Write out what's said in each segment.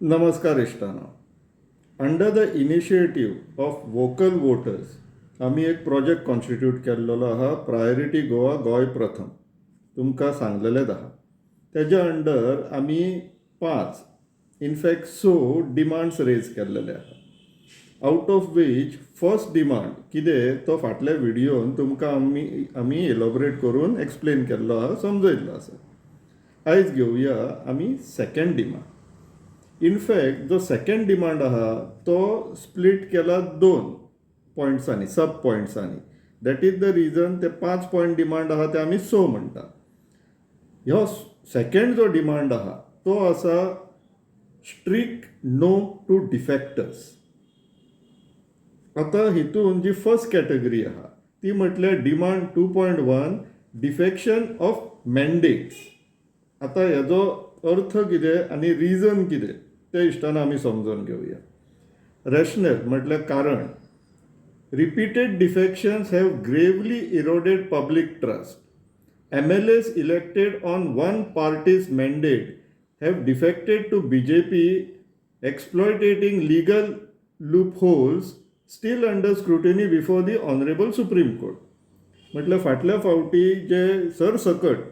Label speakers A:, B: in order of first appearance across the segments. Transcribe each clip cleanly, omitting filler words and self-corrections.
A: नमस्कार इश्टानो. Under the initiative of vocal voters आमी एक प्रोजेक्ट कॉन्स्टिट्यूट केल्लो आहा, प्रायोरिटी गोवा, गोंय प्रथम. तुमकां सांगलेलेंच आहा. तेज्या अंडर आमी पांच, इनफॅक्ट स डिमांड्स रेज केल्लेले आहा, out of which first demand कितें तो फाटल्या व्हिडियोन तुमकां आमी एलोबरेट करून एक्सप्लेन केल्लो आहा, समजयल्लो आसा. आयज घेवया आमी सेकंड डिमांड. इनफॅक्ट जो सेकंड डिमांड आहा तो स्प्लीट केला दोन पॉयंट्सांनी, सब पॉयंट्सांनी. That is the reason ते पांच पॉयंट डिमांड आहा ते आमी स म्हणटा. ह्यो सेकंड जो डिमांड आहा तो आसा स्ट्रिक्ट नो टू डिफेक्टर्स. आतां हितून जी फर्स्ट कॅटेगरी आहा ती म्हटल्यार demand 2.1, defection of mandates. आतां हेजो अर्थ कितें आनी रिजन कितें तें इश्टानो आमी समजून घेवया. रॅशनल म्हटल्यार कारण, repeated defections have gravely eroded public trust. MLAs elected on one party's mandate have defected to BJP, exploiting legal loopholes still under scrutiny before the Honorable Supreme Court. म्हटल्यार फाटल्या फावटी जे सरसकट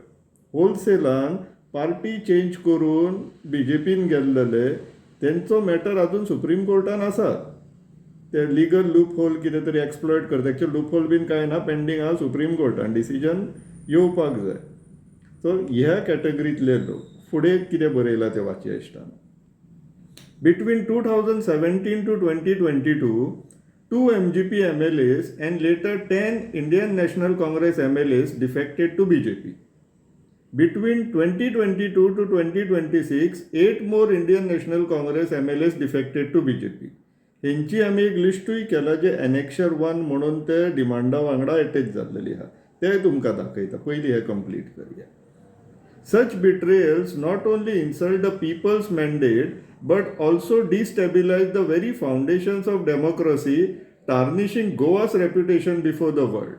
A: होलसेलान पार्टी चेंज करून बीजेपीन गेल्लेले, तेंचो matter अजून supreme कोर्टान आसा. ते legal loop hole कितें तरी एक्सप्लॉयट करता. एक्चुअल लूप होल बीन कांय ना, पेंडींग आहा सुप्रीम कोर्टान, डिसिजन येवपाक जाय. सो ह्या कॅटेगरींतले लोक. फुडें कितें बरयलां तें वाचया इश्टानो. Between 2017 to 2022, two MGP MLAs and later 10 Indian National Congress MLAs defected to BJP. Between 2022 to 2026, eight more Indian National Congress MLAs defected to BJP. हेंची आमी एक लिस्टूय केला, जे एनेक्शर वन म्हणून ते डिमांडा वांगडा एटॅच जाल्लेली आहा. ते तुमकां दाखयता, पयलीं हें कंप्लीट करया. Such betrayals not only insult the people's mandate but also destabilize the very foundations of democracy, tarnishing Goa's reputation before the world.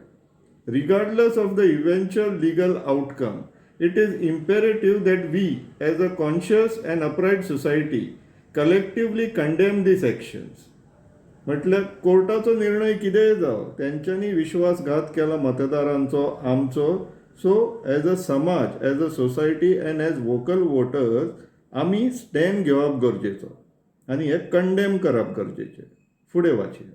A: Regardless of the eventual legal outcome, it is imperative that we, as a conscious and upright society, collectively condemn these actions. म्हटल्यार कोर्टाचो निर्णय कितेंय जावं, तेंच्यांनी विश्वासघात केला मतदारांचो, आमचो. So as a समाज, as a society and as vocal voters आमी स्टँड घेवप गरजेचो आनी हें कंडेम करप गरजेचें. फुडें वाचया.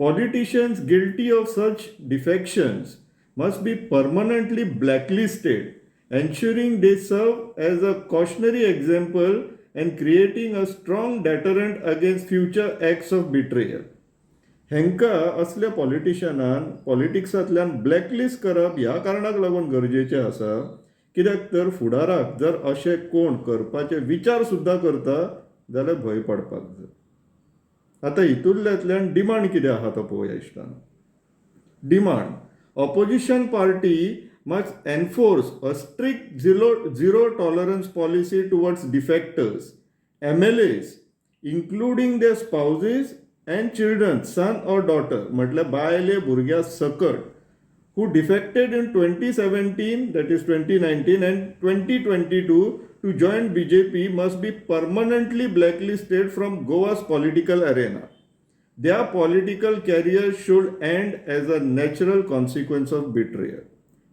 A: Politicians guilty of such defections must be permanently blacklisted, ensuring they serve as a cautionary example and creating a strong deterrent against future acts of betrayal. हेंकां, असल्या पॉलिटिशनान पॉलिटिक्सांतल्यान ब्लॅकलिस्ट करप ह्या कारणाक लागून गरजेचें आसा, कित्याक तर फुडाराक जर अशें कोण करपाचे विचार सुद्दां करता जाल्यार भंय पडपाक जाय. आतां हितूंतल्यान डिमांड कितें आहा तो पळोवया इश्टानो. Demand: opposition party must enforce a strict zero tolerance policy towards defectors. MLAs, including their spouses and children, son or daughter, म्हटल्यार बायले भुरग्या सकट, who defected in 2017, that is 2019 and 2022 to join BJP must be permanently blacklisted from Goa's political arena. Their political career should end as a natural consequence of betrayal.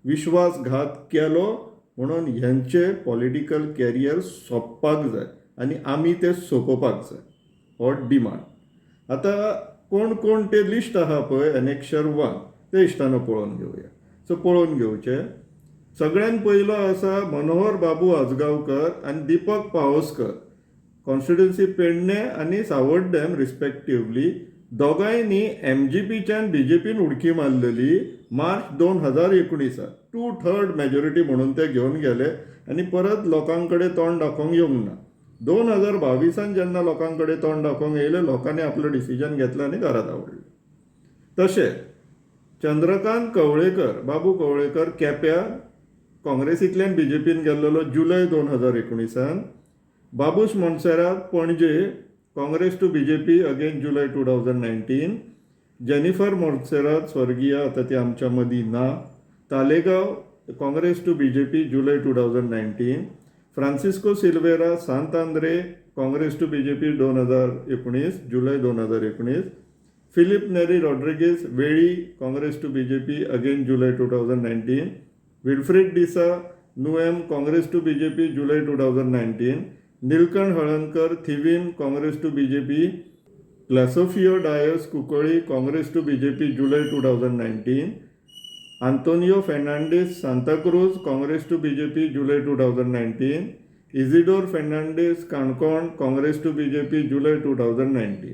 A: विश्वासघात केलो म्हणून ह्यांचे political career सोंपपाक जाय आनी आमी तें सोंपोवपाक जाय, हो डिमांड. आतां कोण कोण ते लिस्ट आहा पळय, एनेक्शर वन, ते इश्टानो पळोवन घेवया. सो पळोवन घेवचें. सगळ्यान पयलो आसा मनोहर बाबू आजगांवकर आनी दीपक पावसकर, कॉन्स्टिट्युन्सी पेडणे आनी सावड्डेम रिस्पेक्टिवली. दोगांयनी एमजीपीच्यान बीजेपीन उडकी मारलेली मार्च 2019. 2/3 मेजॉरिटी म्हणून ते घेवन गेले आनी परत लोकां कडेन तोंड दाखोवंक येवंक ना. 2022 जेन्ना लोकां कडेन तोंड दाखोवंक येयले, लोकांनी आपलो डिसिजन घेतलो आनी घरा धांवडले. तशेंच चंद्रकांत कवळेकर, बाबू कवळेकर, केप्यां काँग्रेसींतल्यान बीजेपीन गेल्लेलो जुलय 2019. Babush Monserrate, Panaji, Congress to BJP, again July 2019. Jennifer Monserrate स्वर्गीय, आतां ती आमच्या मदीं ना, Talegaon, Congress to BJP, July 2019. Francisco Silveira, Sant Andre. Congress to BJP 2019, July 2019. Philip Neri Rodrigues, Velim, Congress to BJP, again July 2019. Wilfred D'Sa, Nuvem, Congress to BJP, July 2019. Nilkanth Halarnkar, Thivim, Congress to BJP. Clausofio Dias, Cuncolim, Congress to BJP, July 2019. Antonio Fernandes, Santacruz, Congress to BJP, July 2019. Isidore Fernandes, Canacona, Congress to BJP, July 2019.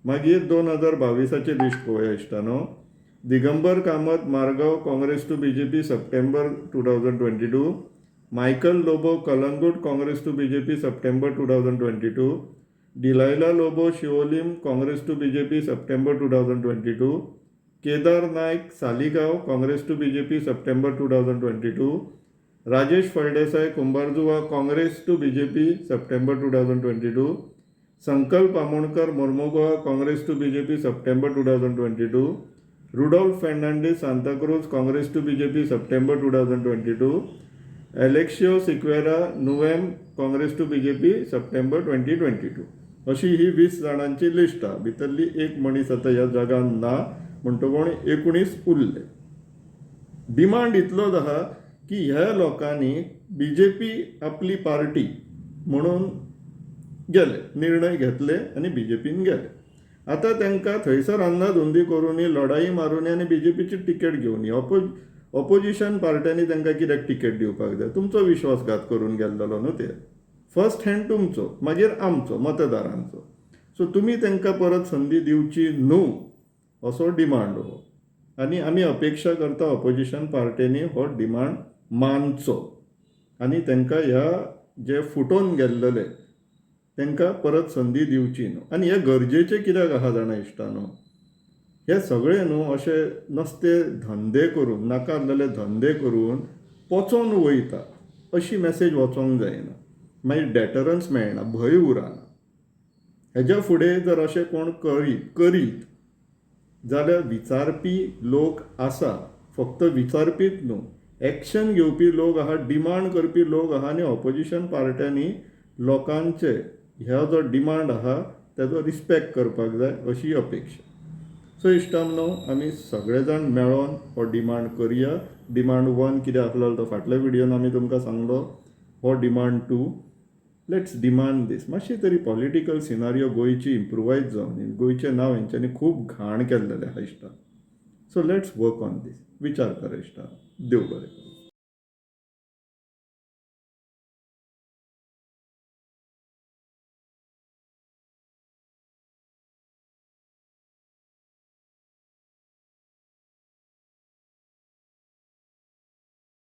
A: मागीर 2022आचें list पळोवया इश्टानो. Digambar Kamat, Margao, Congress to BJP, September 2022. Michael Lobo, Calangute, Congress to BJP, September 2022. Delilah Lobo, Siolim, Congress to BJP, September 2022. Kedar Naik, Saligao, Congress to BJP, September 2022. Rajesh Phaldesai, Cumbarjua, Congress to BJP, September 2022. Sankalp Amonkar, Mormugao, Congress to BJP, September 2022. Rudolph Fernandes, Santacruz, Congress to BJP, September 2022. Alexio Sequeira, Nuvem, Congress to BJP, September 2022. अशी ही 20 जाणांची list आहा. भितरली एक मनीस आतां ह्या जगान ना, म्हणटकूच 19 उरले. डिमांड इतलोच आहा की ह्या लोकांनी बीजेपी आपली पार्टी म्हणून गेले, निर्णय घेतले आनी बीजेपीन गेले. आतां तांकां थंयसर अंदाधुंदी करूनी, लढाई मारूनी आनी बीजेपीची तिकेट घेवनी. ऑपोजिशन पार्ट्यांनी तांकां कित्याक तिकेट दिवपाक जाय? तुमचो विश्वासघात करून गेल्लो न्हू ते. फर्स्ट हँड तुमचो, मागीर आमचो, मतदारांचो. सो तुमी तांकां परत संदी दिवची न्हू असो डिमांड हो, आनी आमी अपेक्षा करता ऑपोजिशन पार्ट्यांनी हो डिमांड मानचो आनी तांकां ह्या जे फुटोवन गेल्लेले तांकां परत संदी दिवची न्हू. आनी हें गरजेचें कित्याक आहा जाणा इश्टानो? हे सगळे न्हू अशे नस्ते धंदे करून, नाका आसलेले धंदे करून पचोन वयता अशी मॅसेज वचोंक जायना. मागीर डेटरन्स मेळना, भंय उरना. हेज्या फुडें जर अशें कोण करीत करीत जाल्यार विचारपी लोक आसा. फक्त विचारपीच न्हू, एक्शन घेवपी लोक आहा, डिमांड करपी लोक आहा. आनी ऑपोजिशन पार्ट्यांनी लोकांचे ह्या जो डिमांड आहा तेजो रिस्पेक्ट करपाक जाय अशी अपेक्षा. सो इश्टांनो, आमी सगळे जाण मेळोन हो डिमांड करया. डिमांड वन कितें आसलेलो तो फाटल्या व्हिडियोन आमी तुमकां सांगलो. हो demand two, let's demand this. मातशी तरी पॉलिटिकल सिनारियो गोंयची इम्प्रुवायज जावनी. गोंयचें नांव हेंच्यांनी खूब घाण केल्लेलें आहा इश्टा. So let's work on this. विचार करा इश्टा. देव बरें करूं.